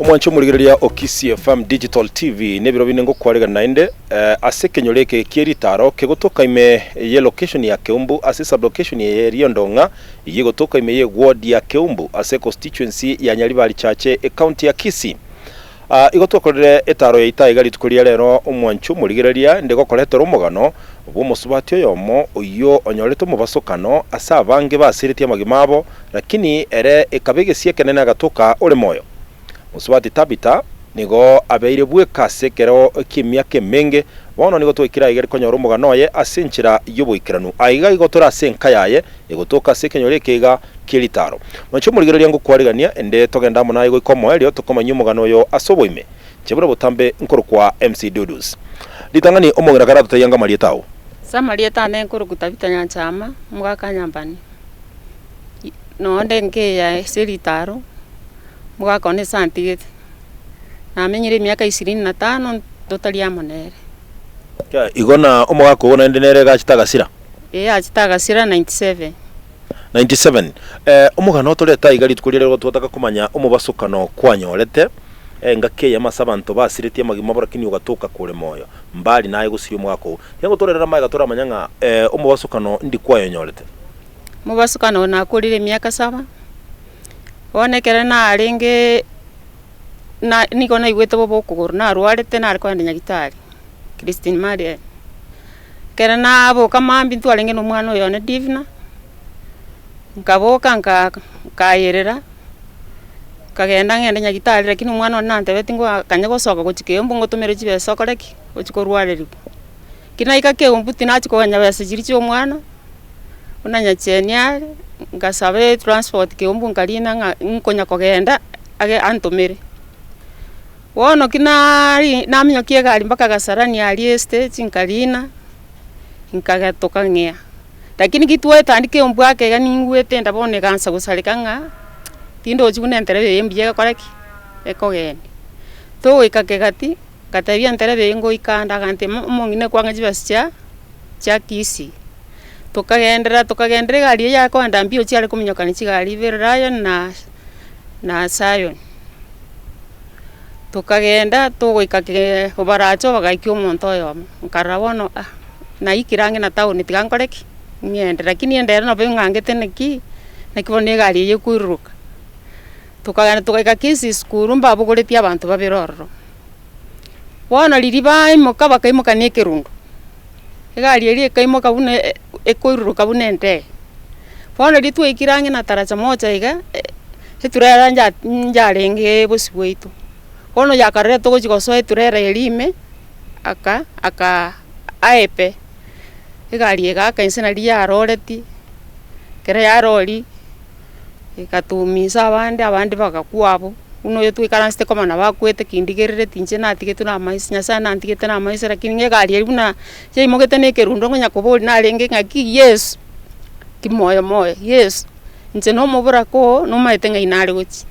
Omwanche omorigereria o Kisii FM Digital TV nebiro binde ngokwarigana naende ase ekenyoro eke kie ritaro kegotoka ime ye location ya Keumbu ase sublocation ye Riondong'a eyio egotoka ime ye ward ya Keumbu ase constituency ya Nyaribari Chache ecounty ya Kisii. Igo twakorire etaro yaito aiga rituko ria rero omwanche omorigereria inde gokoretera omogano bw'omosubati oyomo oyio onyorete omobasokano ase abange basiretie amagima abo Lakini ere ekaba egesio ekenene agatoka ore moyo. Mosubati Tabita nigo abeire bweka ase ekero ki'emiaka emenge, bono nigo twaikire aiga konyora omogano oye ase enchera y'oboikeranu. Aiga igo tore ase enka yaye egotoka ase ekenyoro eke iga kie ritaro. Mwanche omorigereria ngokwarigania, ende togende amo naye goika omoerio tokomanyia omogano oyo ase oboime. Inche buna botambe nkorokwa MC Dudus. Ritang'ani omong'ina karatotebie anga amarieta ao. Ase amarieta ane nkorokwa Tabitha Nyanchama, omogaka Nyambani. Nonde nkeya ase ritaro, omogaka one ase antigete, namenyire emiaka ishirini na tano totari amo nere. Igo na omogaka ogo naende nere gachete agasira? Ee achete agasira 97. 97. Omogano otorete aiga rituko riria riria twataka komanya omobasokano kwanyorete, engaki eyemo ase abanto basiretie amagima abo lakini ogatoka kore moyo, mbari naye gosiria omogaka oo. Tiga ngotorerere amaiga toramanya ng'a omobasokano ndi kwayonyorete. Mobasukano oyo nakorire emiaka saba, bono ekero narenge na nigo naigwete bobe okogoro, narwarete nare kogenda nyagetari Christine Mariel. Ekero naboka mambia ntwarenge na omwana oyo one Divina, nkaboka nka nkayerera, nkagenda ng'ende nyagetari lakini omwana one nantebetie ng'a kanya gosoka gochia keumbu ngotomere chibesa okore ki? Ochie korwareriwa. Ki naika keumbu tinachia koganya besa chiria chia omwana. Buna nyacheni are, ngasaba etransport keumbu nkarina ng'a nkonya kogenda age antomere. Bono ki naaaari naminyokia egari mpaka kasarani aria estage nkarina, nkagetoka ng'ea. Lakini ki twetandi keumbu ake iga ningwete enda bono egaansa gosareka ng'a tindochi buna entereba eye mbuya egokora ki? Ekogenda. Togoika kegati, ngatebia entereba eye ngoika ande agantebia omong'ina kwang'a chibesa chia. chia Kisii. Tokagenderera tokagenderera egari eyio yakoenda mbio chiare kominyokania chigari ibere Lion na na Zion. Tokagenda togoika kee obaracho bagaikia omonto oyomo, nkarora bono ah naikire ang'e na town tiga nkore ki? Ng'ende lakini ende ere nabo eng'angete naki, naki bono egari eye ekoiruruka. Tokagenda togaika Kisii school mbabogoretie abanto babere ororo. Bono riria baimoka bakaimoka na ekerundo, egari eria ekaimoka buna ekoiruruka buna endege. Bono riria twaikire ang'e na taracha moja iga, eturera nja njarenge bosio bwaito, bono yakarora togochia gosoa eturera eria ime, aka aka aepe, egari egaaka inse naria yaroretie, ekero yaroria. Egatuumisa abande, abande bagakwa abwo, buna oyo twaikaransete koma nabo akwete kindigerereti inche natigetwe na amaiso, Nyasaye nantigete na amaiso lakini ng'a egari eria buna yaimogete na ekerundo ngonya koboria narenge ng'aki Yeso, kimoyo moyo, Yeso, inche na omoboraka oo nomaete ng'ai nare gochia.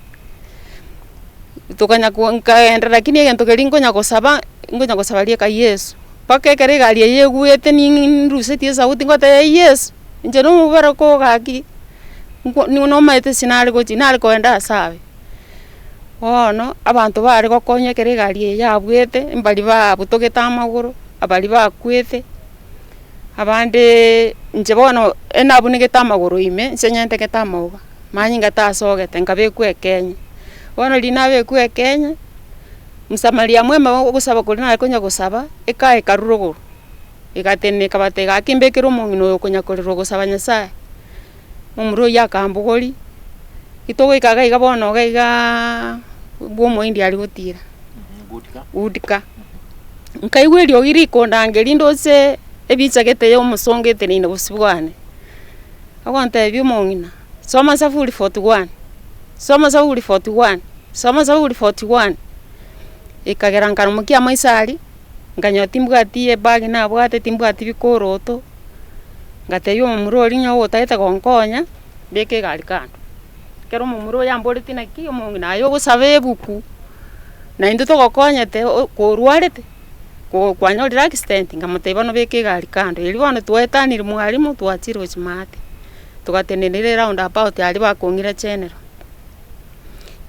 Tokanya ko nkaenda lakini egento keria nkonya gosaba, nkonya gosaba rieka Yeso, mpaka ekero egari eywo egwete nindusetie esauti ngoteba Yeso, inche na omoboraka oo gaki. Nigo nomaete ase nare gochia, nare kogenda ase abe. Bono, abanto bare gokonya ekero egari eye yabwete, mbaria babutogete amagoro, abaria bakwete, abandeee inche bono enabunegete amagoro ime, inche nyentegete amauga, manyinga tasogete, nkabekwa ekenye. Bono riria nabekwa ekenye, msamaria mwema ogosaba koria nare konya gosaba, ekae ekarwa rogoro. Egatenena ekabatebia, Gaki mbekere omong'ina oyo okonya korera ogosaba Nyasae. Momura oyio akambogoria, itogoika iga iga bono iga igaaa bwa omoindi aria gotira, gutika. Nkaigwa eriogi rikondangeria ndoche ebicha gete ya omosongo eteneine bosio bwane, agontebia omong'ina, soma Zaburi 41, soma Zaburi 41, soma Zaburi 41. Ekagera nkaromokia amaiso aria. Nkanyora timbwati ebag nabwate, timbwati bikoroto, ngatebia omomura oria onye otagete gonkonya, beka egari kando. Ekero omomura oyo amboretie naki omong'ina aye ogosaba ebuku, na intwe togokonyete o korwarete, ko kwanyorire accident, nkamotebia bono beka egari kando. Erio bono twaetanire mwalimu twachire gochia maate, togatenenera eround about aria bakong'ira general.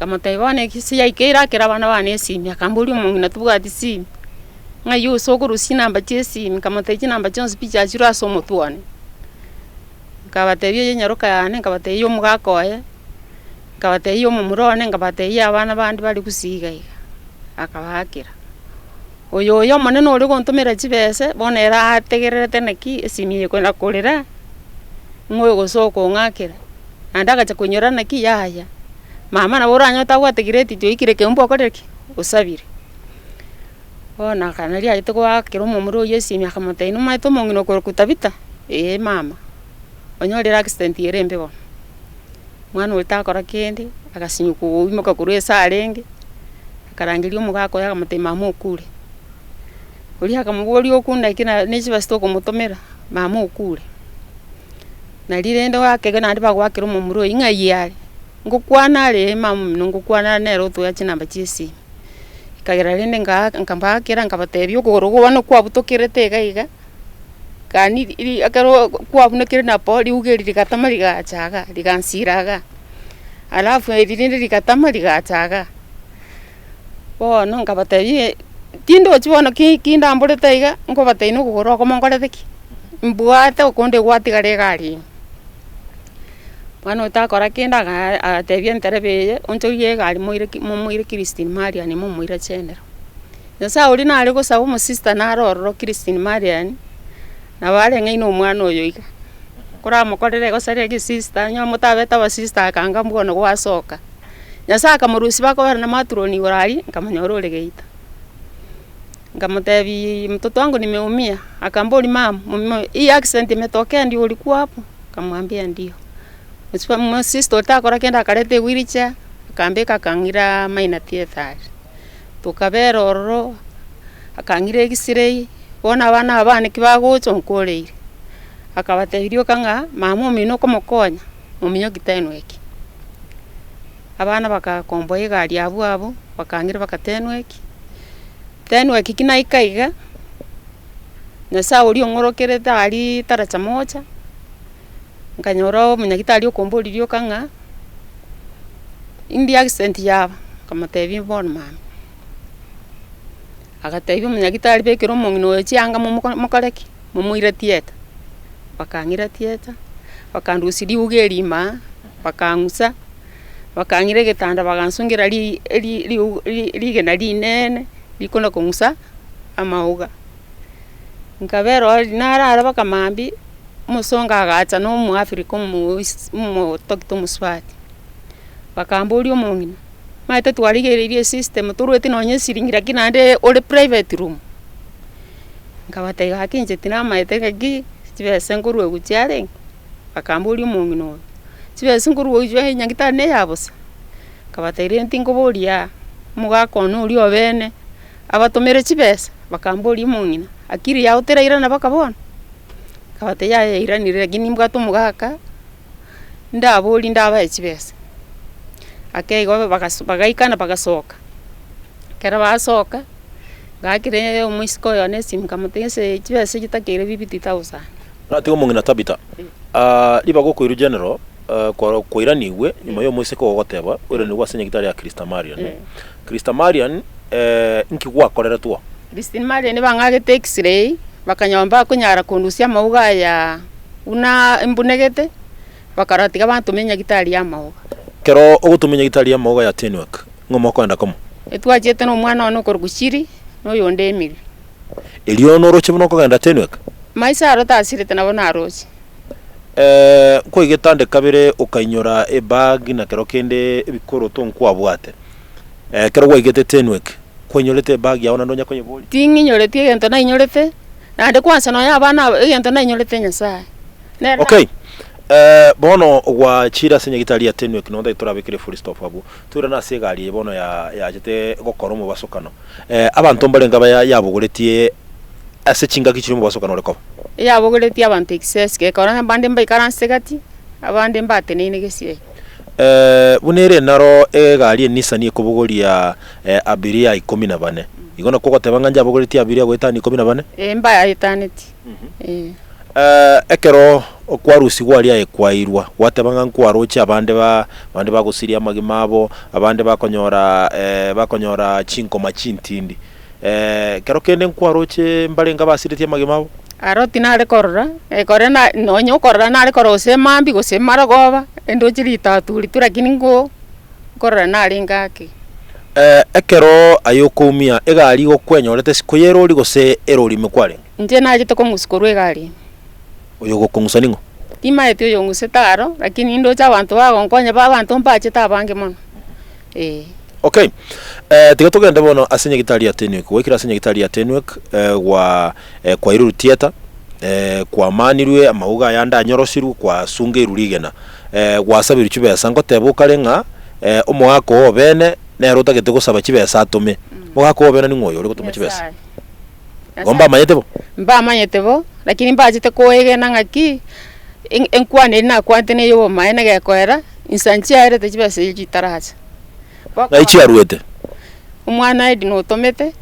Nkamotebia bono eki yaikeire akere abana bane esimi, akamboria omong'ina tobwati simi, ng'ai ose okorusia chinamba chia esimi, nkamotebia chinamba chionsi pi chiachire ase omotwe one. Nkabatebia eye enyaroka yane, nkabatebia eye omogaka oye, nkabatebia eye omomura one, nkabatebia abana bande bare gusii iga iga, akabaakera. Oyo oyo omonene oria ogontomera chibese, bono ere ategererete naki esimi eye ekona korera, ng'a oyo gose okong'akera, naende agacha konyora naki yaya, mama nabo oranyore tabwate credit oikire keumbu okorire ki? Osabire. Bono akana riaete goakera omomura oywo esimi akamotebia nomanyete omong'ina okorokwa Tabitha? Eeh mama, onyorire accident ere embe bono. Omwana oria takora kende, agasinywa koimoka korwa ase arenge, akarangeria omogaka oye akamotebia mama okure. Oria akamoboria okure naki na ne chibesa tokomotomera, mama okure. Nari rende goakegwa naende bagoakera omomura oyio ng'ai are, ngokwana are ee mama omino ngokwana are nere otoa chinamba chia esimi. Ekagera rende ngaa nkabaakera nkabatebia okogoro bono kwabutokerete iga iga. Kani ri ekero kwabunekire nabo riuga eri rigatama rigacha igaa, rigansira igaa, alafu eri rinde rigatama rigacha igaa. Bono nkabatebia tindochi bono ki ki ndamborete iga, nkobatebia na okogoro okomo nkorete ki? Mbwate okonde gwatigara egari ime. Bono otakora kende aga agatebia entereba eye, onchoria egari moire ki momoire Christine Marian momoire general. Nyasae oria nare gosaba omosista nare ororo Christine Marian, nabo areng'aine omwana oyo iga, koramokorere egosare egesista onye motabete abasista akanga mbono gwasoka. Nyasae akamorusia bakobera na maturoni igoro aria, nkamonyora ore geita. Nkamotebiiii mtoto wangu nimeumia, akamboria mama mume hii accident imetokea ndio ulikuwa hapo? Nkamwambia ndio. Omosista oria takora kende akareta ewheelchair, akambeka akang'ira Maina theatre aria. Tokabera ororo, akang'ira egisirei, bono abana aba bane ki bagocha onkoreire. Akabatebia rioka ng'a mama omino okomokonya, mominyoki tenwa eki. Abana bakakomboa egari abwo abwo, bakang'ira baka tenwa eki, tenwa eki ki naika iga, Nyasaye oria ong'orokerete aria taracha mocha, nkanyora omonyagitari okomboria rioka ng'a. Indi accident yaba? Nkamotebia bono mama. Agatebia omonyagitari bekera omong'ina oyo chianga momoko mokore ki? Momoire theatre. Bakang'ira theatre, bakandusia riuga erimo aa, bakang'usa, bakang'ira egetanda bagansungera ri eri riu ri rigena rinene, rikona kong'usa amauga. Nkabera oo narara mpaka mambia, omosongo agacha na omoafrika omoisi omodoctor omosubati. Bakamboria omong'ina, omanyete twarigereirie esystem torweti nonye esiringi lakini naende ore private room. Nkabatebia gaki inche tinamaete ng'aki chibesa nkoruegwa chiarenge, bakamboria omong'ina oyo, chibesa nkoruegwa chia nyagetari na eya bosa? Nkabatebia rende tinkoboria aa, omogaka one oria obene abatomere chibesa, bakamboria omong'ina, akiri yao terairana mpaka bono? Nkabatebia yaya yairanire lakini nimbwate omogaka. Ndaborie ndabae chibesa, ake igo bagaso bagaikana bagasoka, ekero basoka, ngakera omoiseke oyo one esimi nkamotebia ase chibesa chitakeire fifty thousand. Natiga omong'ina Tabitha, ribaga okoirwa general, kwaro kwairanigwe nyuma ya omoiseke ogo goteba, oiranigwe ase nyagetari ya Christa Marian. Christa Marian, inki gwakoreretwe oo? Christine Marian bang'agete x-ray, bakanyora mbakonyara kondusia amauga aya buna mbunegete, bakarora tiga bantome nyagitari y'amauga. Ekero ogotomwa nyagitari y'amauga ya Tenwek, ng'o mokoenda komo? Etwachiete na omwana one okorokwa Shiri, na oyonde Emily. Erio noroche buna okogenda Tenwek? Maiso aro tasirete nabo naroche. Nkwaigete ande kabere okainyora ebag na kero kende ebikoroto nkwabwate. Ekero gwaigete Tenwek, kwainyorete ebag yao naende onya koyeboria? Ting'inyoreti egento nainyorete, naende kwansa nonya abana aba egento nainyorete Nyasaye. Nere Okay, bono gwachire ase nyagitari ya Tenwek nonye tari torabekere full stop abwo, toirane ase egari eye bono ya yachete gokora omobasokano. Abanto mbarenge aba yabogoretie ase chingaki chiria omobasokano ore koba? Eyabogoretie abanto excess, gekora abande mbaikaranse gati, abande mbateneine gesieri. Buna ere naro egari eNissan ekobogoria abiria ikomi na bane. Igo nakwo ogoteba ng'a njabogoretie abiria goetania ikomi na bane? Ee, mbaetaneti, ee. Ekero okwarusigwa aria aye kwairwa, gwateba ng'a nkwaroche abande ba abande bagosiria amagima abo, abande bakonyora bakonyora chinkoma chintindi. Ekero kende nkwaroche mbarenge abasiretie amagima abo? Aro tinare korora, ekore na nonye okorora nare korora gose mambia gose marogoba, endoche ritaturi tu lakini nko nkorora narenge ake. Ekero aye okoumia egari igo kwenyorete isiko y'erori gose erori ime kwarenge? Inche nachete kong'usa korwa egari ime. Oyo ogokong'usa ning'o? Timaeti oyong'usete aro, lakini nindoche abanto bagonkonya ba abanto mbachete abange mono, eh. Okay, tiga togende bono ase nyagitari ya Tenwek. Gwaikire ase nyagitari ya Tenwek, gwa kwairwe theatre, kwamanirwe amauga ayande anyorosirwe, kwasungeirwe rigena, gwasabirwe chibesa, ngoteba okare ng'a omogaka oo obene nere otagete gosaba chibesa atome. Omogaka oo obene ning'o oyo ore gotoma chibesa? Nyasaye. Igo mbamanyete bo? Mbamanyete bo, lakini mbachete koegena ng'aki, enkwana eria nakwanete na eyobomaene gekoera, insa nchiaerete chibesa echio chitaracha. Ng'ai chiaruete? Omwana Edna otomete,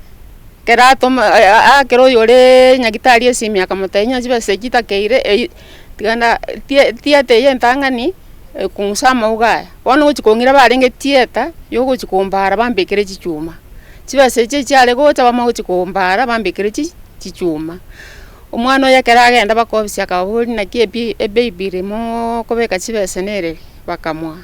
ekero atoma aakera oyore nyagitari esimi akamotebia ng'a chibesa echi chitakeire eywo tiga na tie theatre eye entang'ani, ekong'usa amauga aya. Bono ogochi kong'ira barenge theatre, ya ogochi kombara bambekere chichuma. Chibesa echi echiare gocha bamanye gochi kombara bambekere chi chichuma. Omwana oyo ekero agenda mpaka ofisi akababoria naki ebi ebaby ere mokobeka chibesa nereri? Bakamoa.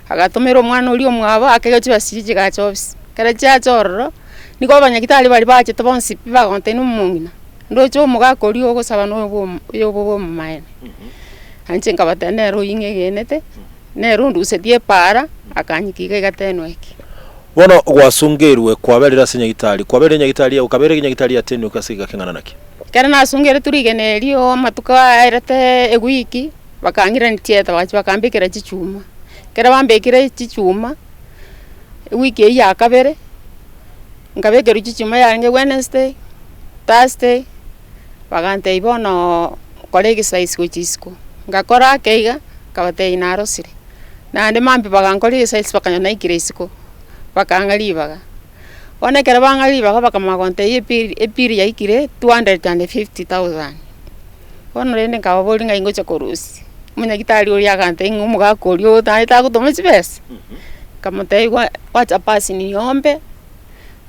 Agatomera omwana oria omwabo akaiga chibesa chiria chigacha ofisi. Ekero chiacha ororo, nigo abanyagitari baria bachete bonsi pi bagontebia na omong'ina, ndoche omogaka oria ogosaba na oyo oyo bwa omomaene. Na inche nkabatebia nere oyio ng'egenete, nere ondusetie epaara, akanyika iga iga tenwa eke. Bono gwasungeirwe kwaberire ase nyagitari, kwaberire nyagitari okabeire nyagitari ya Tenwek ase egeka keng'ana naki? Ekero nasungeretwe rigena erio amatuko aerete ewiki, bakang'irania theatre bagachia bakambekera chichuma. Ekero bambekire chichuma, ewiki eyio ya kabere, nkabekerwa chichuma yarenge Wednesday, Thursday, bagantebia bono kora exercise gochia isiko. Ngakora ake iga, nkabatebia narosire. Naende mambia bagankora exercise bakanyora naikire isiko, bakang'a ribaga. Bono ekero bang'a ribaga bakamanya gontebia ebill ebill yaikire 250,000. Bono rende nkababoria ng'ai ngocha korusia, omonyagitari oria agantebia ng'a omogaka oria otaete tagotoma chibesa, nkamotebia gwa wacha basi niombe,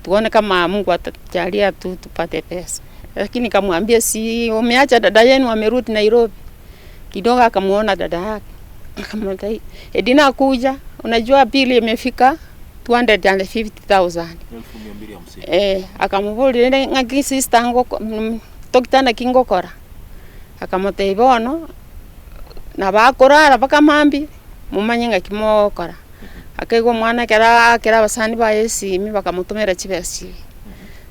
tuone kama Mungu atatujalia tu tupate pesa. Lakini nikamwambia si umeacha dada yenu amerudi Nairobi, kidogo akamuona dada yake, akamwambia Edina kuja, unajua bill imefika 250,000. Eh, akamoboria rende ng'aki sister ngoko doctor naki ngokora? Akamotebia bono, nabo akorara mpaka mambia, momanye ng'aki mogokora. Akaigwa omwana ekero aakera abasani baye esimi bakamotomera chibesa chiria.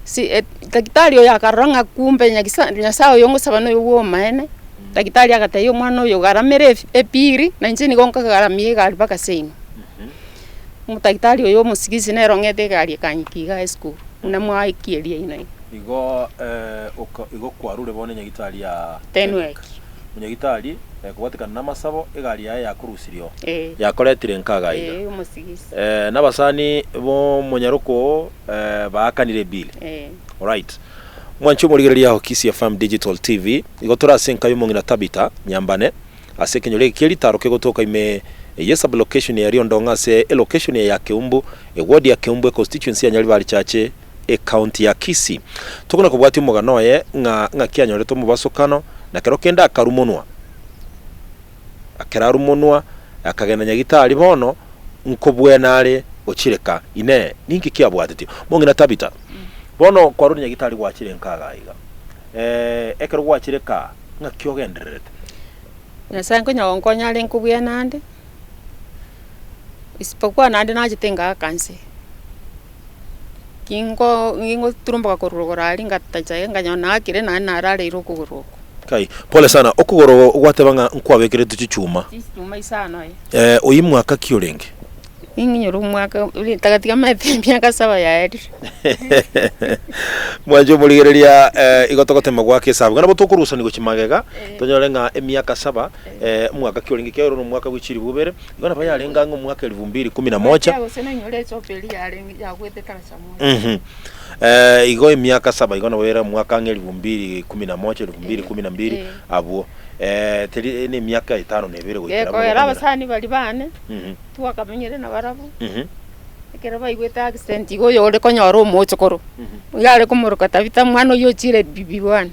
Si daktari oyo akarora ng'a kumbe nyagisa nyasaye oyo ngosaba noyo bwa omaene, daktari agatebia omwana oyo garamera ebill, na inche nigo nkagaramia egari mpaka seino. Omotagitari oyo omosigisi nere ong'ete egari ekanyika igaa esukuru, buna mwaikieria ino iga. Igo igo kwarure bono enyagitari ya Tenwek. Omonyagitari kobwatekana namasabo egari yaye yakorusirie oo. Yakoretire nka iga iga. Ee, omosigisi. Nabasani b'omonyaroko oo baakanire ebill. Alright. Mwanche omorigereria o Kisii FM Digital TV, igo tore ase enka y'omong'ina Tabitha Nyambane, Ase ekenyoro eke kie ritaro kegotoka ime ye sub-location ya Riondong'a ase elocation ya Keumbu, eward ya Keumbu econstituency ya Nyaribari Chache, ecounty ya Kisii. Tokona kobwatia omogano oye ng'a ng'aki anyorete omobasokano na kero kende akarumonwa. Ekero arumonwa akagenda nyagitari bono nkobwena are gochireka inee ninki kiabwatetie. Mong'ina Tabitha, bono kwarure nyagitari gwachire nka iga iga. Ekero gwachire kaa ng'aki ogendererete? Nyasae nkonya gonkonya are nkobuya naende, isipokuwa naende nachete ngaaka nse, gingo gingoturumboka korwa rogoro aria ngatacha iga nkanyora naakire naende narareire okogoro oko. Kai, pole sana, okogoro gwateba ng'a nkwabekeretwe chichuma. Chichuma isano eh. Oyio mwaka ki orenge? Ning'inyore omwaka oria tagatiga amaete emiaka saba yaerire. Mwanche omorigereria igo togotema goaka esabu. Iga nabo tokorusani gochia magega, tonyore ng'a emiaka saba, omwaka ki orenge ekiagera ore omwaka bwe chilifu ibere, igo nabo yarenge ang'e omwaka elfu mbili kumi na moja. Gose nainyore echopa eria yarenge yagwete taracha moja. Igo emiaka saba igo nabo ere omwaka ang'e elfu mbili kumi na moja, elfu mbili kumi na mbili abwo. Teri ne emiaka etano na ebere goikera Gekogera bono. abasani baria bane, twakamenyire nabarabwo, ekero baigwete accident igo oyore konyora omochokoro, iga are komoroka Tabitha omwana oyio ochire bibi one,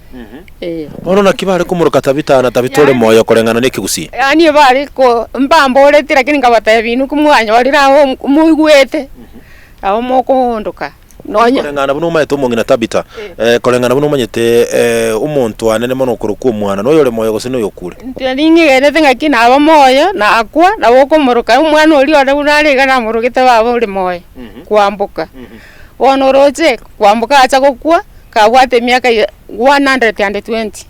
eh. Bono naki bare komoroka Tabitha na Tabitha ore moyo koreng'ana nekegusii? Yaani bare ko mbamboreti lakini nkabatebia inwe komwanyorire agwo moigwete, nabo mokoondoka. Nonya. Koreng'ana buna omanyete omong'ina Tabitha, koreng'ana buna omanyete omonto anene mono okorokwa omwana, noyore moyo gose noyokure? Intwe ning'igenete ng'aki naba moyo, nakwa, nabo okomoroka omwana oria one buna are iga namorogete baba ore moyo, kwamboka. Bono oroche, kwamboka acha gokwa, kabwate emiaka ya 120,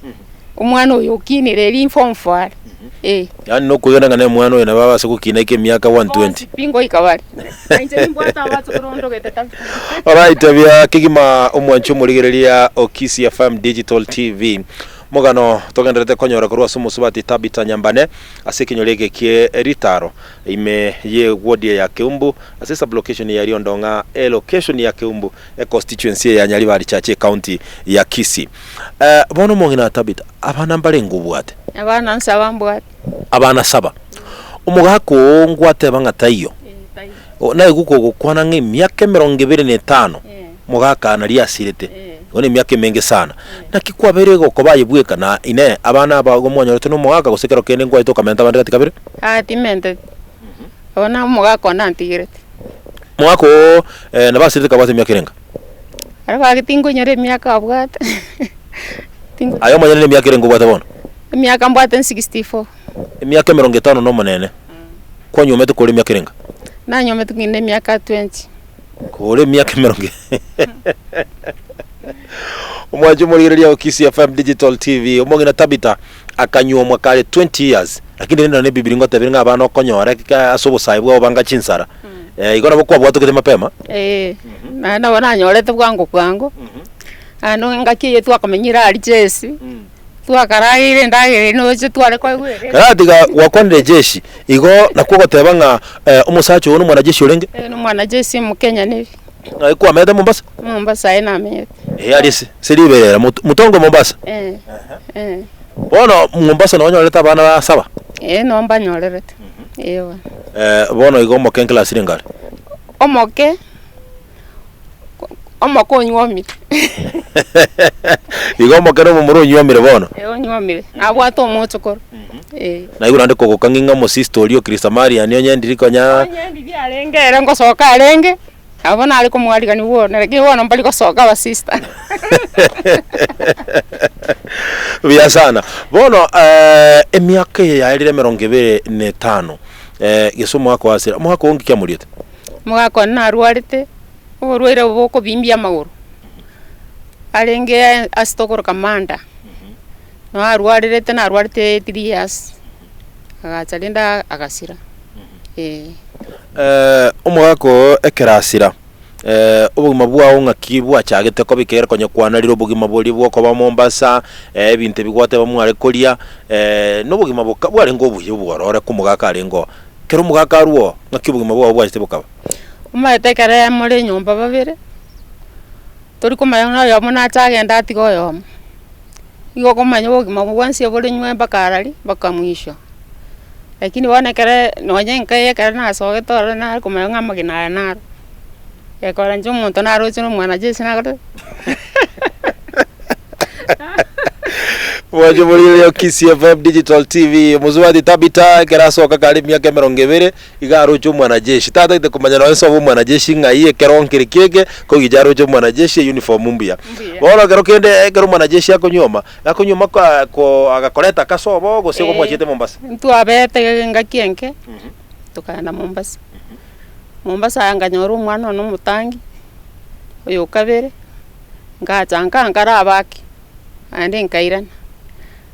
omwana oyo okinire eria form four are, eh. Yaani nokoigena ng'a nemwana oyo nabo abase gokina eke emiaka 120. Bonsi pi ngoika bare. Na inche nimbwate abachokoro ndogete Tabitha. Alright, buya kegima omwanchi omorigereria o Kisii FM Digital TV. Mogano togendererete konyora korwa ase omosubati Tabitha Nyambane ase ekenyoro eke kie Ritaro ime ye ward ya Keumbu ase sublocation ya Riondong'a elocation ya Keumbu econstituency ya Nyaribari Church ecounty ya Kisii. Eh, bono omong'ina Tabitha abana mbarenge obwate? Abana nsaba mbwate. Abana saba. Omogaka oo ngwateba ng'a taiyo. Naigwe kogokwana ng'a emiaka emerongo ebere na etano, omogaka naria asirete. Igo nemiaka emenge sana. Naki kwabeire gokoba aye bweka na inee abana aba igo mwanyorete nomogaka gose kero kende nkwaete okamenta abande gati kabere? Aa timenteti. Bono omogaka one antigerete. Omogaka oo nabo asirete kabwate emiaka erenga? Aria gaki tinkonyora emiaka abwate. Tinko- Aye omonyene nemiaka erenga obwate bono? Emiaka mbwate 64. Emiaka emerongo etano na omonene. Kwanyuomete kore emiaka erenga? Nanyuomete ng'ina emiaka 20. Kore emiaka emerongo Omwanchi omorigereria o Kisii FM Digital TV, omong'ina Tabitha akanyuomwa kare 20 years, lakini rende nonye Bibiri ngotebire ng'a abana okonyora eke ase obosae bwabo banga chinsara. Eh, igo nabo kwabwatokete mapema. Eeh, naende nabo nanyorete bwango bwango, naende engaki eye twakamenyire aria chesi, twakarageire endagera eye noche tware koegwa ere. Karatiga gwakwanire ejeshi, igo nakwo ogoteba ng'a omosacha oyo nomwanajeshi orenge? Ee nomwanajeshi omokenya neri. Ng'ai kwamenyete Mombasa? Mombasa aye namenyete. Ee aria ase ase riberera mot motongo Mombasa? Ee, ee. Bono Mombasa noo onyorete abana ba saba? Ee noo mbanyorerete, ee bono. Bono igo omoke nclass renge are? Omoke, omoke onyuomire. Igo omoke na omomura onyuomire bono? Ee onyuomire, nabwate omochokoro, ee. Naigure naende kogoka ng'a omosister oria o Christamarian onye ndiri konya. Onye ndiri arenge ere ngosoka arenge, nabo nare komwarigania bono, lakini bono mbari gosoka abasister. Buya sana. Bono emiaka eye yaerire emerongo ebere na etano, gese omwaka oasire, omwaka oo nki kiamoriete? Omogaka one narwarete, oborwaire obo bokobimbia amagoro, arenge ase tokoroka manda, nabo arwarerete narwarete 3 years, agacha rende agasira, eh. Omogaka oo ekero asira, obogima bwao ng'aki bwachagete koba ekero konya kwanarire obogima boria bwokoba Mombasa, ebinto ebi gwateba mware koria, na obogima boka bwarenge obuya obwororo ekero omogaka arenge oo. Ekero omogaka arwe oo, ng'aki obogima bwao bwachete bokaba? Omanyete ekero more enyomba babere, tori komanya buna oyomo nache agende atige oyomo, nigo okomanya obogima bwensi obore nywe mpaka arari mpaka mwisho. Lakini bono ekere nonye enka eye ekero nasogete ororo nare komanya ng'a amagena aya naro, gekogera inche omonto naroche na omwana Jesu nagoteba. Mwanche morigereria Kisii FM Digital TV, omosubati Tabitha ekero asoka kare emiaka emerongo ebere, iga aroche omwanajeshi. Tatagete komanya nonye sobo omwanajeshi ng'ai ekero nkere ki eke, kogicha aroche omwanajeshi euniform mbuya. Mbuya. Bono ekero kende ekero omwanajeshi akonyuoma, akonyuoma ka ko agakoreta kasobo gose igo mwachiete Mombasa? Ntwabete engaki enke, tokaenda Mombasa. Mombasa aye nkanyora omwana one omotangi, oyo okabere, ngacha nka nkaraba ake, naende nkairana,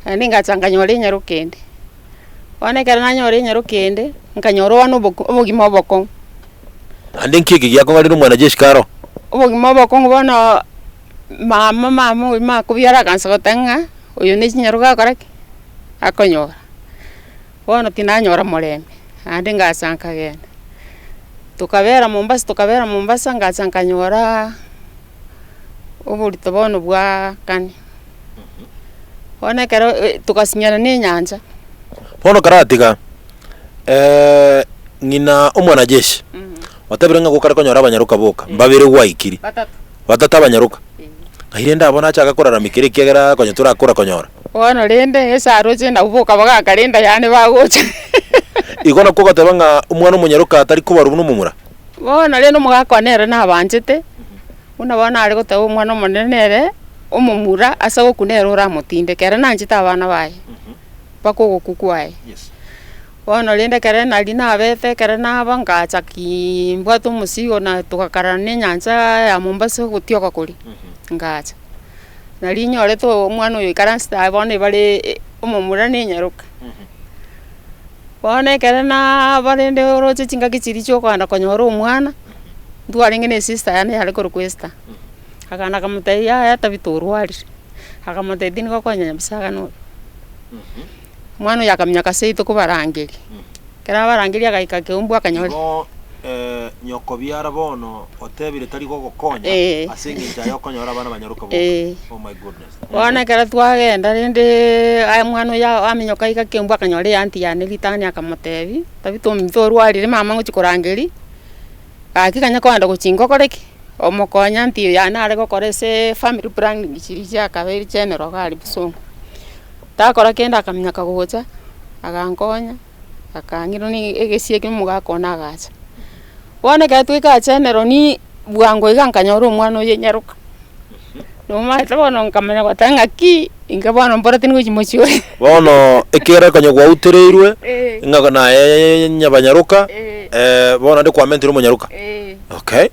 naende ngacha nkanyora enyaroka ende. Bono ekero nanyora enyaroka ende, nkanyora bono oboko obogima obokong'u. Naende nki eke giakong'arire omwanajeshi kare oo? Obogima obokong'u bono mama mama oyio makobiara agansa goteba ng'a oyo ne chinyaroka agokora ki? Akonyora. Bono tinanyora morembe, naende ngacha nkagenda, tokabera Mombasa tokabera Mombasa ngacha nkanyoraa. Oborito bono bwa kane. Bono ekero togasinyana na enyancha. Bono karatiga, ng'ina omwanajeshi, otebire ng'a gokare konyora abanyaroka boka, mbabere gwaikiri, Batato. batato abanyaroka. Ng'ai rende abwo nachaka koraramikera ekiagera konya torakora konyora. Bono rende ase aroche nabwo boka bagaka rende yane bagocha. Igo nakwo ogoteba ng'a omwana omonyaroka tari kobarwa buna omomura? Bono rende omogaka one nere nabanchete, buna bono nare goteba omwana omonene nere omomura ase ogokwa nere oramotindeke, ere nanchete abana baye, mpaka ogokwa kwaye. Bono rende ekere nari nabete ekere naba ngacha ki mbwate omosigo na togakarana na enyancha ya Mombasa ogotioka koria, ngacha. Nari nyorete omwana oyo oikaransete aye bono ebare omomura na enyaroka. Bono ekere naba rende oroche chingaki chiria chia okogenda konyora omwana, ntwarenge na esister yane yare korokwa Esther, akagenda akamotebia yaya Tabitha orwarire, akamotebia tindi gokonya nyabisaga noyo. Omwana oyo akaminyoka seito kobarangeria, ekero abarangeria agaika keumbu akanyora. Igo nyokobiara bono otebire tari gogokonya Eh. ase eng'encho aye okonyora abana banyaroka boka. Eh. Oh my goodness. Bono ekero twagenda rende aye omwana oyo aminyoka aika keumbu akanyora eanti yane ritang'ani akamotebia, Tabitha ominto orwarire mama ngochia korangeria, gaki kanya kogenda gochia ngokore ki? Omokonye aunty oyo yane are gokora ase family planning chiria chiakabeire general iga aria bosongo. Takora kende akaminyoka gocha, agankonya, akang'ira na egesie ekio omogaka one agacha. Bono ekero twaika general ni bwango iga nkanyora omwana oyo enyaroka, nomanyete bono nkamanya goteba ng'aki, inche bono mbora tindi gochia mochie oyo. Bono ekiagera konya gwautereirwe, ng'a naye nyabanyaroka, bono naende kwamentire omonyaroka. Okay.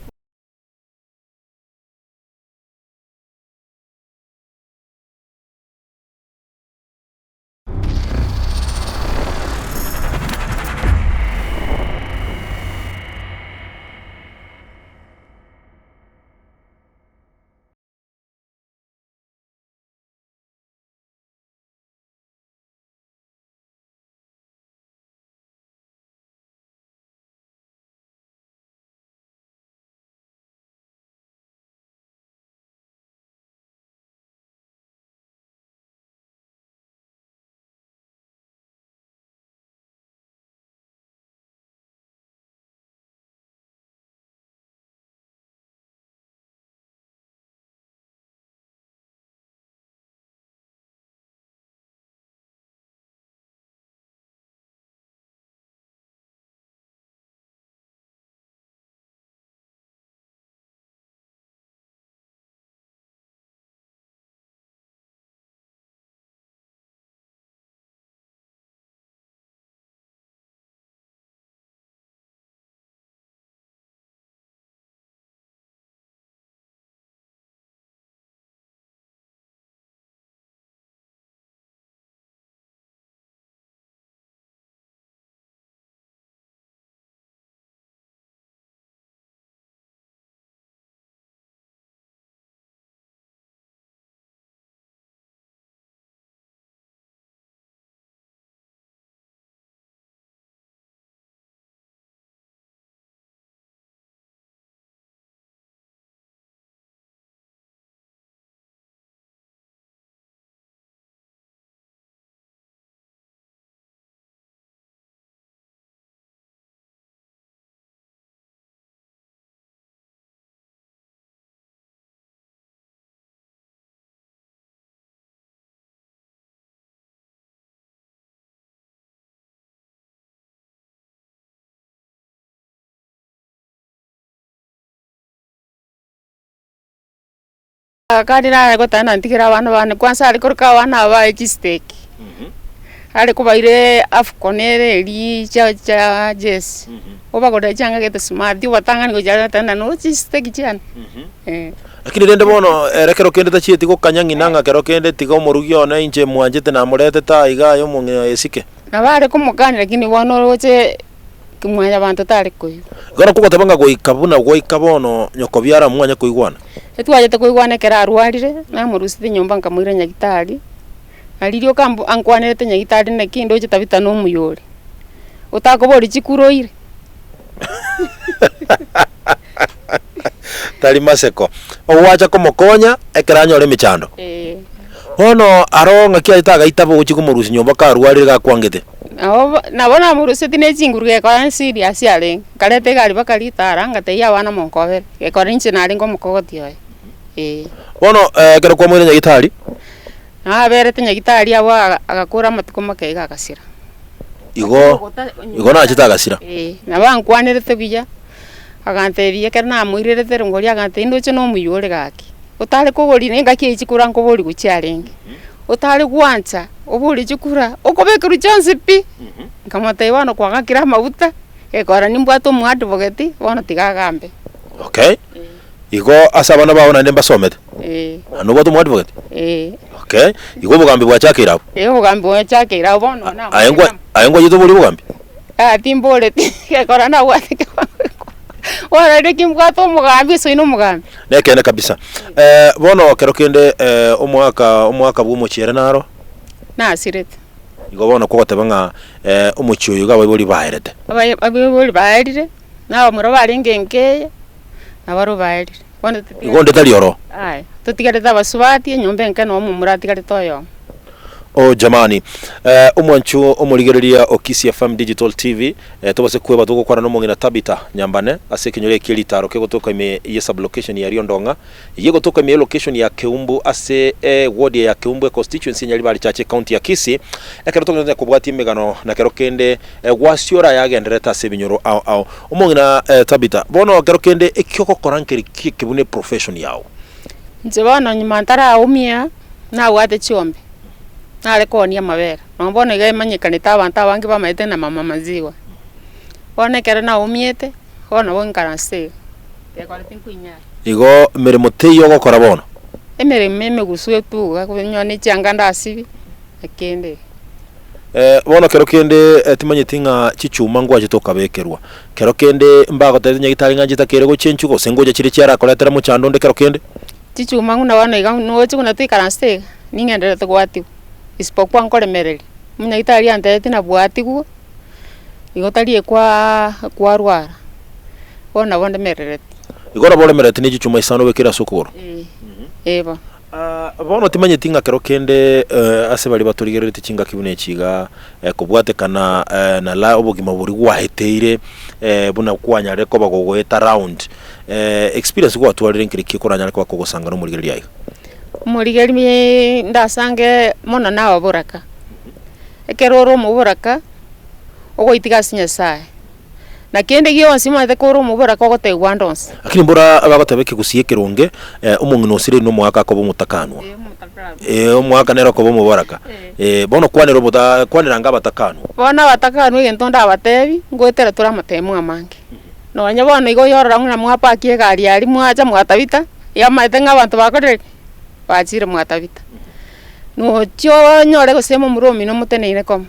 Akande nare goteba nantigere abana bane kwanza are koroka abana aba baye chisteki, are kobaira afcon ere eria chia chia jezi, obagorera chianga gete smart, obatang'ani gochia are goteba no chisteki chiane eh. Lakini rende bono ere kero kende tachieti gokanya ng'ina ng'a kero kende tiga omorugi one inche mwanchete namoretete aa iga aye omong'ina esike. Nabo are komokania lakini bono oroche Kimwanyabanto tare koigwa. Igo nakwo ogoteba ng'a goika buna gwaika bono nyoko biara mwanye koigwana. Etwachete koigwana ekero arwarire, namorusete nyomba nkamoira nyagitari, na riria okambo ankwanerete nyagitari naki ndoche Tabitha na omuya ore, otakoboria chikura oire. Tari maseko. Ogwacha komokonya ekero anyore emechando. Ee. Bono aro ng'aki achete agaitaba ogochia komorusia nyomba karwarire gakwangete. Nabo nabo namoruseti ne chinguru gekora serious arenge, nkareta egari mpaka ritara ngatebia abana monkobere, gekora inche narenge omokogoti oye, ee. Bono ekero kwamoire nyagitari. Naberete nyagitari abwo agakora amatuko make iga agasira. Igo igo nachete agasira. Ee, nabo ankwanerete buya, agantebia ekero namoirerete rongori agantebia ndoche na omuya ore gaki, otare kogoria na engaki eye chikura nkoborigwa chiarenge, otare gwancha oborie chikura, okobekerwa chionsi pi, nkamotebia bono kwagakire amaguta, gekogera nimbwate omoadvocate, bono tiga agambe. Okay, igo ase abana bao naende mbasomete? Ee. Naende nobwate omoadvocate? Ee. Okay, igo obogambi bwachakeire abwo? Ee, obogambi bwachakeire abwo bono na Aye nkwa aye nkwachete oborie obogambi? Yaya timboreti, gekora nabwate ekebango bono rende kimbwate omogambi ase oino omogambi. Nekeene kabisa. Bono kero kende omwaka omwaka bwa omochie ere naro? Nasirete. Igo bono kogoteba ng'a omochie oyo iga abaibori baerete. Abai abaibori baerire, na abamura barenge enka eye, nabarobwo baerire. Bono totigarete. Igo onde tari oro? Yaya, totigarete abasubati, enyomba enke na omomura atigarete oyomo. Oh jamani, eh, omwancho omorigereria o Kisii FM Digital TV, eh, tobase kweba togokwana nomong'ina Tabitha Nyambane ase ekenyoro ekie ritaro kegotoka ime ye sublocation ya Riondong'a, eyio egotoka ime ye location ya Keumbu ase e ward ya Keumbu e constituency ya Nyaribari Chache county ya Kisii. Ekero togenderete kobwatia emegano na kero kende eh, gwasiora yagendererete ase ebinyoro ao ao. Omong'ina eh, Tabitha, bono kero kende ekiogokora nkeri ki eke buna eprofession yao? Inche bono nyuma ntaraumia. Nabwate chiombe, nare koonia amabere, nonya bono iga emanyekanete abanto abange bamaete na mama maziwa. Bono ekero naumiete, bono nabo nkaranse iga, gekora tinkoinyara. Igo emeremo teiyo ogokora bono? Emeremo emegusu etuga, konyora ne chianga ndasibie, na kende iga. Bono kero kende timanyeti ng'a chichuma ngwachete okabekerwa, kero kende mbagotebete nyagitari ng'a nchitakere gochenchwa gose ngocha chire chiarakoretera mochando onde kero kende? Chichuma buna bono iga noche buna toikaransete iga, ning'endererete gwatigwa, isipokuwa nkoremereria, omonyagitari antebetie nabwatigwe, igo tari ekwaa ekwarwara, bono nabo ndemerereti. Igo nabo oremerereti ne chichuma isano obekire ase okogoro? Eeh, eh bono. Bono timanyeti ng'a kero kende ase baria batorigereretie chingaki buna echi iga, kobwatekana na la obogima boria gwaeteire, buna kwanyarire koba gogoeta round, Experience gwatwarire nkeri ki okoranyare koba kogosanga nomorigereria aiga? Omorigereria ndasange mono nababoraka, ekero ore omoboraka, ogoitiga ase Nyasaye, na kende gionsi omanyete kore omoboraka ogotebiwa ande onsi. Lakini mbora bagoteba ekegusii ekeronge, omong'ina osire nomogaka akoba omotakanwa. Eh, omogaka nere okoba omoboraka. Eh, bono kwanera obota kwanera anga abatakanwa. Bono abatakanwa egento ndabatebi, ngoetera tore amatemo amange. Nonya bono igo oyorora ng'a mwapakia egari aria mwacha mwatabita, yamaete ng'a abanto bakorire ki? Bachire mwatabita. Nochia onyore gose momura omino moteneine komo,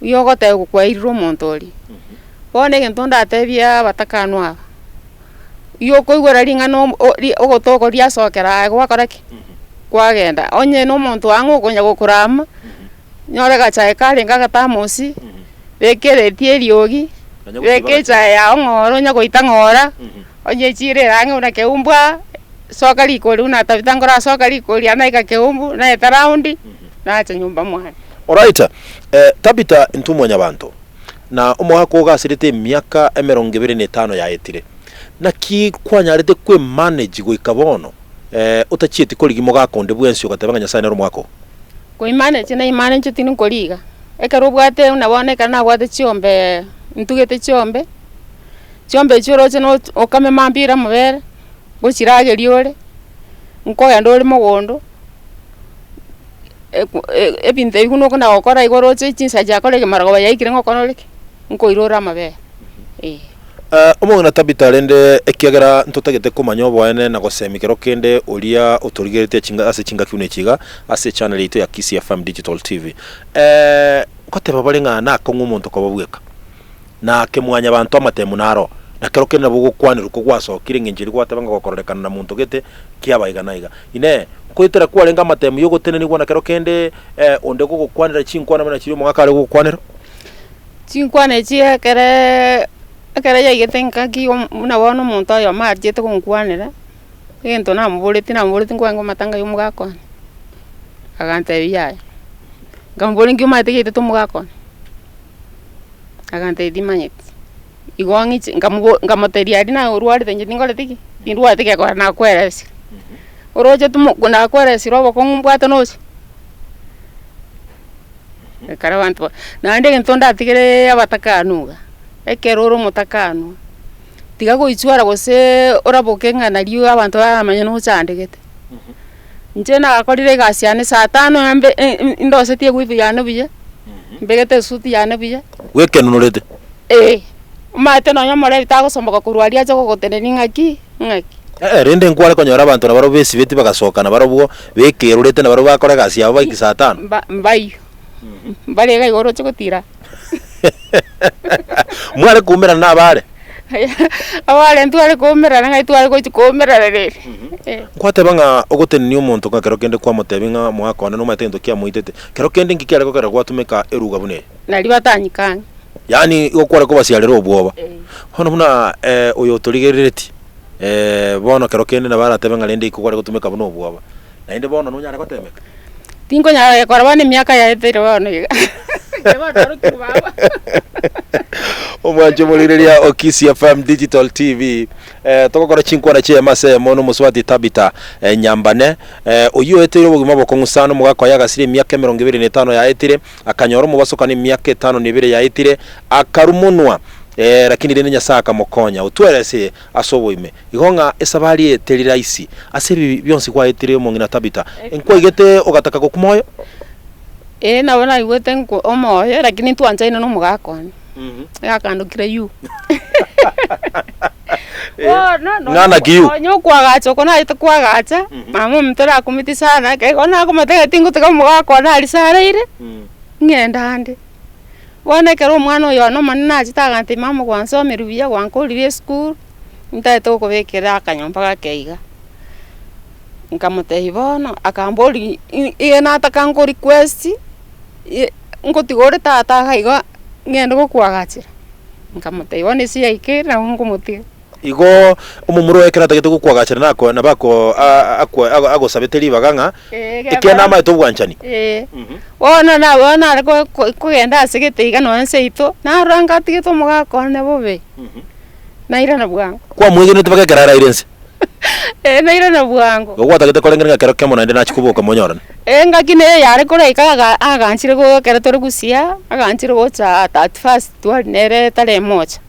oywo ogoteba kwairire omonto oria. Bono egento ndatebie abatakanwa aba, oywo okoigwera ring'ana omo o ri ogoto oko riasokera aye gwakora ki? Kwagenda. Onye na omonto ang'e okonya gokorama. Nyore agachae karenge agatamosi, beka ereti eriogi, beka echae yao ng'ora onye goita ng'ora, onye echiro ere ang'e buna keumbu aa, soka rikori buna tabitha nkorasoka rikori aa naika keumbu, naeta raundi, nacha nyomba mwane. Alright, Tabitha intwe mwanyabanto, na omogaka ogasirete emiaka emerongo ebere na etano yaetire, naki kwanyarete kwe manage goika bono otachieti korigia mogaka onde bwensi ogateba ng'a Nyasaye nere omogaka oo? Koimanetie naimanenche tindi nkoriga, ekero obwate buna bono ekero nabwate chiombe ntugete chiombe, chiombe echio oroche no okame mambia ire amabere, ngochirageria ore, nkogenda ore mogondo, eku ebinto ebi buna okona gokora igo oroche chinsa chiakorire marogoba yaikire ngokora ore ki? Nkoira ore amabere, eh. Omong'ina Tabitha rende ekiagera ntotagete komanya oboene na gosemia kero kende oria otorigeretie chinga ase chingaki buna echi iga ase echannel yaito ya Kisii FM Digital TV. Ngoteba bare ng'a nakong'u omonto koba bweka, na kemwanyabanto amatemu naro, na kero kende nabo ogokwanerwa kogwasokire eng'encho eria gwateba ng'a gokororekana na monto gete kiaba iga na iga. Inee! Nkoetera kwarenge amatemu yogotenenigwa na kero kende onde gogokwanera chinkwana buna chiria omogaka are gogokwanera? Chinkwana echi ekereee ekere yaigete engaki buna bono omonto oyomo achete gonkwanera. Egento namoboretie, namoboretie nkwange amatanga ya omogaka one? Agantebia yaya. Nkamoboria nki omanyete giaitete omogaka one? Agantebia timanyeti. Igo ng'iche nkamobo nkamotebia aria naye orwarete inche tinkoreti ki? Tindwareti gekogera nakweresire. Oroche timo nakweresire obokong'u mbwate nochi? Ekero abanto ba naende egento ndatigereee abatakanu iga, ekero ore omotakanu, tiga goichwara goseeee oraboke ng'a nario abanto baramanye nochandegete. Inche nagakorire egasi yane saa tano embe ndosetie ewivu yane buya, mbegete esuti yane buya. Bwekenunorete. Eeh, omanyete nonye omorebi tagosomboka korwa aria ache gogotenenia ng'aki, ng'aki. Ee, rende nkware konyora abanto nabarabwo besibeti bagasoka nabarabwo bekerorete nabarabwo bakora egasi yabo baike saa tano. Mba mbaiyo, mbare iga igo oroche gotira. Mware koumerana na abare? Abare ntware koumerana ng'ai tware gochia koumerana rende. Nkwateba ng'a ogotenenia omonto ng'a kero kende kwamotebia ng'a omogaka one nomanyete egento kiamoitete, kero kende nki kiare gokera gwatumeka eruga buna eye? Naria batanyika ang'e. Yaani igo kware kobasiarera obwoba. Bono buna oyo otorigereretie, bono kero kende nabo aratebe ng'a rende iko kware gotumeka buna obwoba. Naende bono nonyare gotemeka? Tinkonyara gekora bono emiaka yaetire bono iga. Inche bono narokire baba. Omwancho omorigereria o Kisii FM Digital TV, togokora chinkwana chi'eyemo ase eyemo nomosubati Tabitha Nyambane, oyio oeteire obogima obokong'u sana, omogaka oye agasira emiaka emerongo ebere na etano yaetire, Akanyora omobasokano emiaka etano na ebere yaetire, akarumonwa, ee, lakini rende Nyasae akamokonya. Otwerese ase oboime. Igo ng'a esabari eye teri rahisi. Ase ebi bionsi gwaetire omong'ina Tabitha, nkwaigete ogataka gokwa moyo? Ee, nabo naigwete nkwa omoyo, lakini ntwanchaine na omogaka one. Akandokire you. Bono Ng'ana ki you? nonya okoagacha oko naete koagacha, mama ominto nakumeti sana, ekero nakomotebia ng'a tingotiga omogaka one aria saraire, ng'ende ande. Bono ekero omwana oyo one omonene nachete agantebia mama gwansomirie buya gwankorire esukuru, ntagete gokobekera akanyomba gake iga. Nkamotebia bono, akamboria iga nataka nko request, ngotiga ore tata iga igo ng'ende gokoagachera. Nkamotebia bono ase yaikire nabo nkomotiga. Igo omomura oye ekero atagete gokoagachera nako nabo ako akwe agosabete ribaga ng'a ekiagera namaete obwanchani. Ee, bono na bono nare ko- ko- kogenda ase gete iga nonya seito, narora ngatigete omogaka one bobe, nairana bwango. Kwamwegenete mpaka ekero araire nse? Ee, nairana bwango. Igo gwatagete korengera ng'a kero kemo naende nachia koboka monyorane? Engaki neye yare koraika aga aganchire go ekero tore gusia, aganchire gocha 31st twari nere tarehe moja.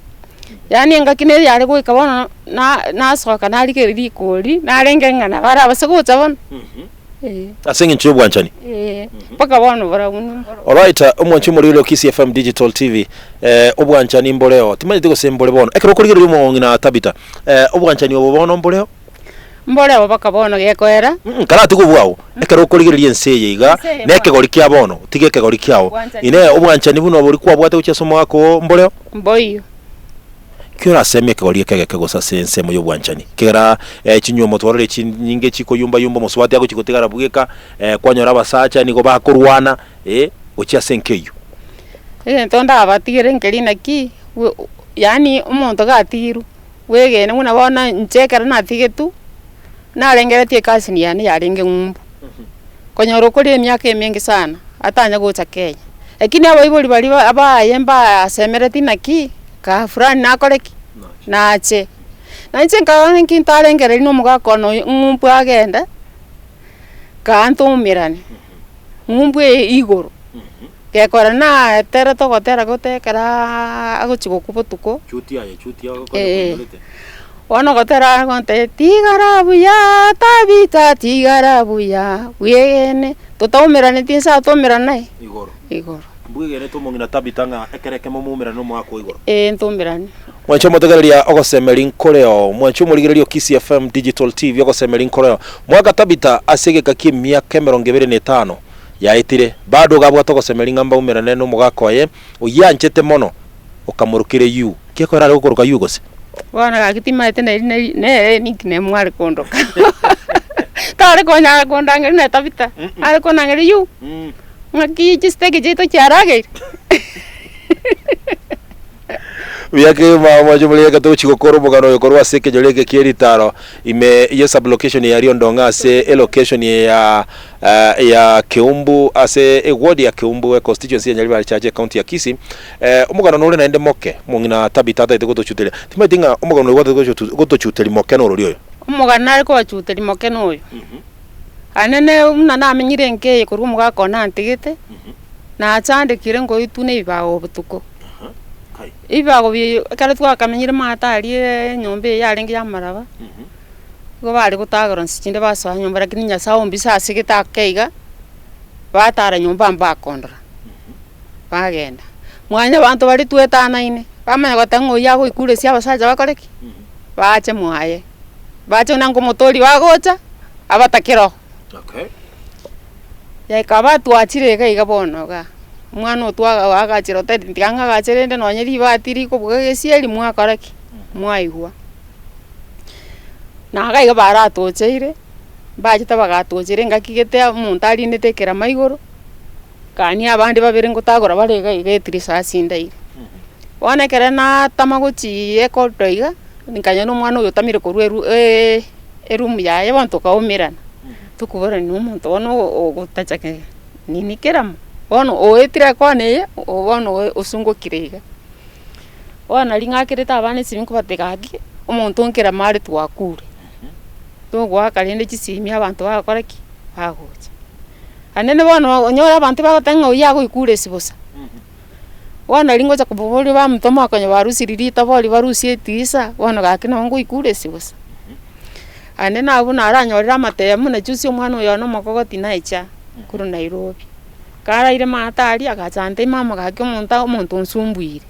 Yaani engaki neye yare goika bono na nasoka narigereria rikori, narenge ng'a nabo arabase gocha bono, eh. Ase eng'encho y'obwanchani. Eeh, mpaka bono barabwo mboro. Alright, omwanchi omoriri o Kisii FM Digital TV, obwanchani mboreo, timanyeti gose mbore bono. Ekero okorigereria omong'ina Tabitha, obwanchani obo bono mboreo? Mboreo mpaka bono gekoera. Karatiga obwao, ekero okorigereria ense eye iga, Ense eye na bono. ekegori kia bono, tiga ekegori kiao. Obwanchani. Inee, obwanchani buna oboria kwabwate gochia ase omogaka oo mboreo? Mboiyo. Ki orasemie ekegori eke egeke gose ase ensemo y'obwanchani? Ekegera chinyuomo twarorire chinyinge chikoyumba-yumba, omosubati agochia gotigara bweka, kwanyora abasacha nigo bakorwana, gochia ase enka eyio. Egento ndabatigere nkeri naki, yaani omonto gatigirwe. Bwegene buna bono inche ekero natigetwe, narengeretie ecousin yane yarenge ng'umbu, konyora okorire emiaka emenge sana, atanya gocha Kenya. Lakini abaibori baria ba abaye mbasemeretie naki, kaa fulani nakore ki? Nache. Na inche nkarora nki ntarengereria na omogaka one oyo ng'umbu agende, kaa ntoumerane, ng'umbu eye igoro. Gekora naeterete ogotera gote ekerooo agochia gokwa botuko, eh, bono ogotera agontebia tigara buya Tabitha tigara buya bwegene, totaumeraneti inse ataumerana naye Igoro. igoro. Mbwegenete omong'ina Tabitha ng'a ekero ekemo moumerane nomoaka o igoro. Ee ntoumerane. Mwanche omotegereria ogosemeria nkoreo, mwanche omorigereria o Kisii FM Digital TV ogosemeria nkoreo. Mwaka Tabitha ase egeka ki'emiaka emerongo ebere na etano, Yaetire, bado gabwate ogosemeria ng'a mbaumerane nomogaka oye, oyio anchete mono, okamorokire Yu. Ki ekero are gokoroka Yu gose? Bono gaki timaete neri neri nere nickname mware kondoka. Tare konyara kondangeria na Tabitha, are kondangeria Yu, ng'aki chisiteki chiaito chiarageire. Buya kegima mwanche more reka togochi gokora omogano oyo korwa ase ekenyoro eke kie ritaro ime ye sublocation ya Riondong'a ase elocation ya ya Keumbu ase eward ya Keumbu econstituency ya Nyaribari Chache ecounty ya Kisii. Omogano nore naende moke omong'ina Tabitha atagete gotochuteria. Timanyeti ng'a omogano oyo gwatagete gotochuteria moke norori oyo. Omogano nare kobachuteria moke noyo. Anene buna namenyire enka eye korwa omogaka one antigete, nachandekire nkoitwa na ebibago botuko. Ebibago bi ekero twakamenyire maate aria enyomba eye yarenge ya amaraba, nigo bare gotagora nse chinde basoa nyomba lakini Nyasaye ombisa ase gete ake iga, batara nyomba mbakondora, bagenda. Mwanyabanto baria twetanaine, bamanya goteba ng'a oyio agoikuresia abasacha bakore ki? Bache mwaye. Bache buna nkomotoria bagocha, abatakera oo. Yaika twachire iga iga bono igaa, omwana oo twagachire otebire tiga ng'agache rende nonye ribati rikobuga gesieri mwakora ki? Mwaigwa. Na iga iga baratocheire, mbachete bagatochera engaki gete omonto arinete ekerama igoro, kania abande babere ngotagora bare iga iga etirisa ase indaire. Bono ekero natama gochia ecorridor iga, nkanyora omwana oyo otamire korwa eru eroom yaye bono tokaumerana, tokoborania omonto bono ogotacha nini kerama, bono oetire ekona eye, bono osungokire iga. Bono nari ng'akerete abana esimi nkobatebia gaki, omonto nkerama are twakure, togoaka rende chisimi abanto bagokora ki? Bagocha. Naende bono onyore abanto bagoteba ng'a oyio agoikure ase bosa. Bono nari ngocha koboboria bamotoma konya barusirie ritobori barusie etirisa, bono gaki nabo ngoikure ase bosa. Naende nabwo naranyorire amatemu buna juzi omwana oyo one omokogoti naecha korwa Nairobi. Karaire maate aria agacha antebia mama gaki omonto omonto onsumbuire.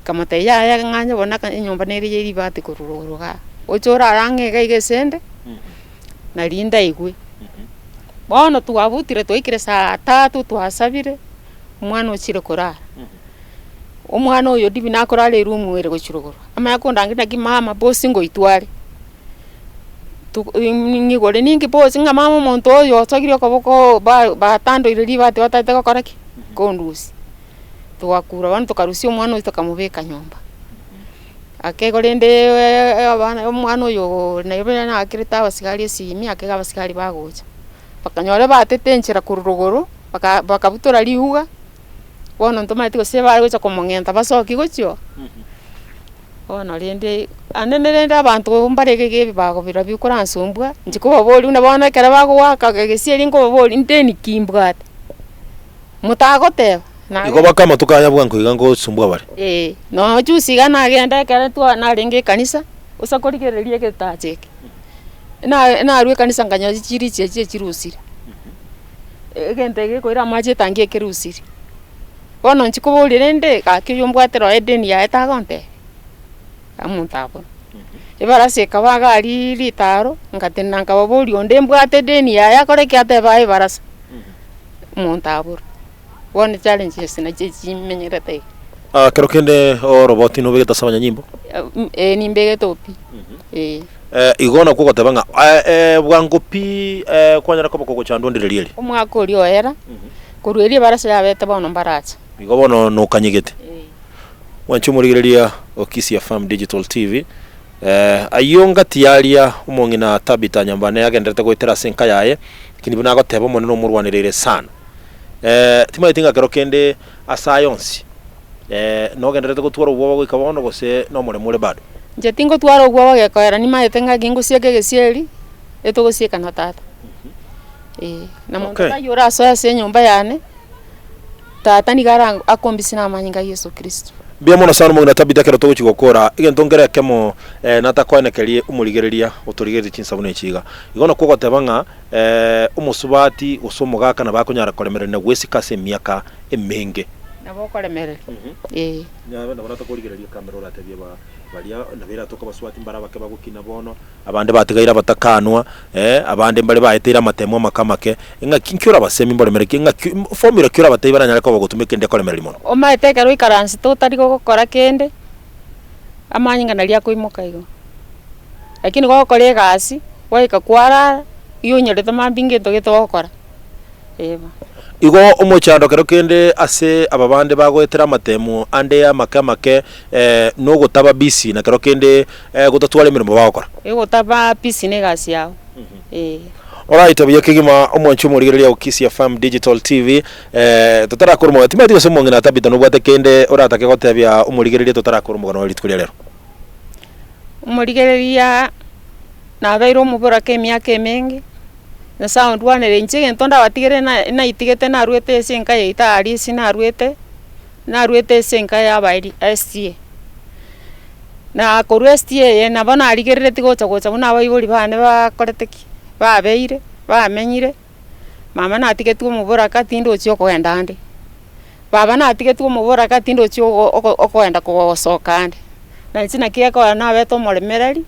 Nkamotebia yaya ng'anye bono aka enyomba nere ya eribati korwa rogoro igaa, oche orare ang'e iga iga esende, nari ndaigwe. Bono twabutire twaikire saa tatu twasabire, omwana ochire korara, omwana oyo dibi nakorara eroom ere gochia rogoro, amanye kondangeria naki mama boss ngoitwa are, ng'igore ninki boss ng'a mama omonto oyo osogirie okoboko ba batandoire ribati batagete gokora ki? Kondusia. Togakura bono tokarusia omwana oyio tokamobeka nyomba. Ake korende abana omwana oyo nabo naakerete abasigari esimi ake iga abasigari bagocha. Bakanyora batete enchera korwa rogoro, baka bakabutora riuga, bono ntomanyeti gose bare gocha komong'enta basoki gochia oo. Bono rende, ande rende abanto mbare iga iga ebibago biria koransumbua, inche kobaboria buna bono ekero bagoaka egesieri nkobaboria ndeni ki mbwate? Motagoteba, Igo naye. baka amatuko aya bwango iga ngosumbua bare. Ee, nonya juzi iga nagenda ekero twa narenge ekanisa, gose korigereria egetacha eke, na narwa ekanisa nkanyora chichiri chiria chiechirusire, egento eke gekoira amache etangi ekerusiri. Bono inche koboria rende, gaki oywo mbwate roho edeni yaye tagontebia, omonto abwo. Ebarasa ekaba iga aria ritaro, nkatenena nkababoria onde mbwate edeni yaye akore ki atebe aye ebarasa. Omonto abure. Bono challenge ase nachio chimenyerete iga. Ah, kero kende oroboti nobegete ase abanyanyimbo? Eh, nimbegete oo pi, eh. Eh, igo nakwo ogoteba ng'a eh, eh, bwango pi eh, kwanyara koba kogochandwa ndire rieri. Omwaka oria oera, korwa erio ebarasa yabete bono mbaracha. Igo bono nokanyegete. Mwanche omorigereria o Kisii FM Digital TV, eh, ayio ngati yaria omong'ina Tabitha Nyambane agenderete goetera ase enka yaye, lakini buna agoteba Omonene omorwanereire sana. Eh, timanyeti ng'a kero kende ase aya onsi, eh, nogendererete gotwara obwoba goika bono gose nomoremo ore bado? Inche tingotwara obwoba gekoera nimaete ng'a ngosieka egesieri, etogosieka na tata, eh. Na monto Okay. taiyo orasoe ase enyomba yane, tata nigo ara akombisia na amanyinga a Yeso Kristo. Mbuya mono sana omong'ina Tabitha ekero togochia gokora egento nkere ekemo eh, natakoenekerie omorigereria otorigeretie chinsa buna echi iga. Igo nakwo ogoteba ng'a omosubati gose omogaka nabo akonyara koremereria na gwesika ase emiaka emenge. Nabo okoremereria, ee. Nyabe nabo natakorigereria ekamera oratebie ba baria nabo eratoke abasubati mbare abake bagokina bono, abande batigaire abatakanwa, abande mbare baeteire amatemo amake amake, ng'aki nki orabasemi mboremererie ki ng'aki formula ki orabatebie baranyare koba bagotumeka ende koremereria mono? Omanyete ekero oikaransete otari gokora kende, amanyinga naria akoimoka igo. Lakini gokora egasi, gwaika kwarara, igo onyorete mambia ngento gete ogokora. Eeh bo. Igo omochando kero kende ase aba bande bagoetera amatemu ande amake amake nogotaba busy na kero kende gotatwara emeremo bagokora. Egotaba busy na egasi yao, eh. Alright buya kegima omwanchi omorigereria o Kisii FM Digital TV totarakora omogano timanyeti gose omong'ina Tabitha nobwate kende oratake gotebia omorigereria totarakora omogano oye rituko ria rero. Omorigereria nabeire omoboraka emiaka emenge, Nyasaye ondwanere inche egento ndabatigere na naitigete narwete ase enka yaito aria ase narwete, narwete ase enka ya abaeri SDA. Na korwa SDA eye nabo narigereretie gocha gocha buna abaibori bane bakorete ki, babeire, bamenyire, mama natigetwe omoboraka tindochi okogenda ande, baba natigetwe omoboraka tindochi ogo ogo okoenda kogosoka ande. Na inche naki gekogera nabete omoremereri,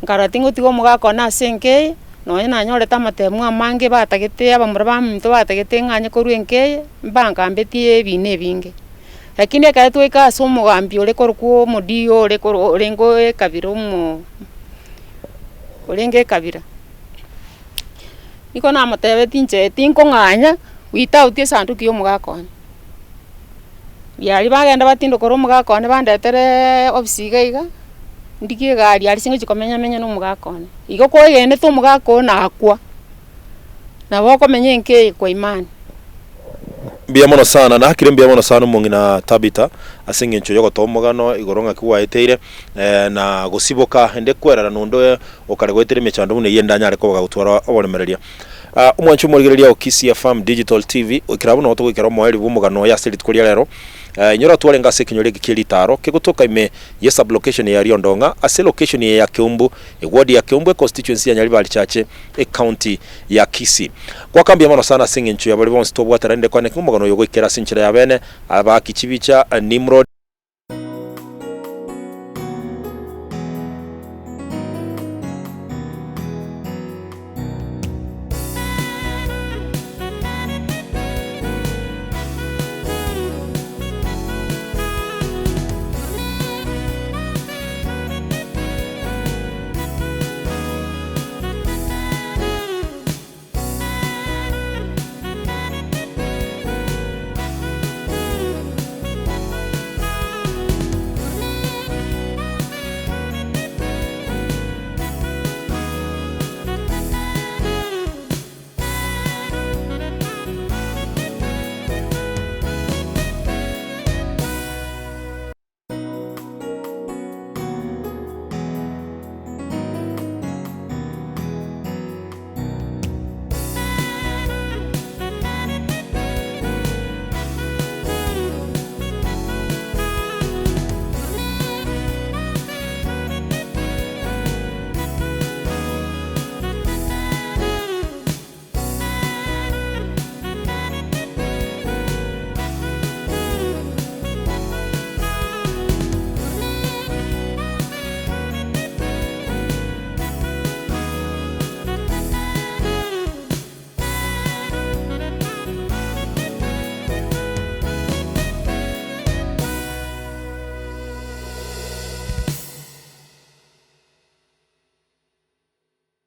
nkarora tingotiga omogaka one ase enka eye, nonye nanyorete amatemu amange batagete abamura baminto batagete ng'a nye korwa enka eye, mbangambetie ebina ebinge. Lakini ekero twaika ase omogambi ore korokwa omodio ore korwa orenge ekabira omo orenge ekabira, nigo namotebetie inche tinkong'anya without esanduki ya omogaka one. Riaria bagenda batindokora omogaka one bandetere ofisi iga iga, ndigie egari aria singochi komenya menye na omogaka one. Igo koegenete omogaka one nakwa, nabo okomenya enka eye kwa imani. Mbuya mono sana, nakire mbuya mono sana omong'ina Tabitha, ase eng'encho y'ogotoa omogano igoro ng'aki gwaeteire, na gosiboka ende kwerera nonde okare goetera emechando buna eyio ende anyare koba gagotwara oboremereria. Omwanchi omorigereria o Kisii FM Digital TV, goikera abwo nabo togoikera omoerio bw'omogano oye ase rituko ria rero. Inyora twarenge ase ekenyoro eke kie ritaro, kegotoka ime ye sublocation ya Riondong'a, ase location eye ya Keumbu, eward ya Keumbu, econstituency ya Nyaribari Chache, ecounty ya Kisii. Goaka mbuya mono sana ase eng'encho ya baria bonsi tobwate rende kwane ng'a omogano oyo goikera ase enchera ya bene, abaaki chibicha, Nimrod.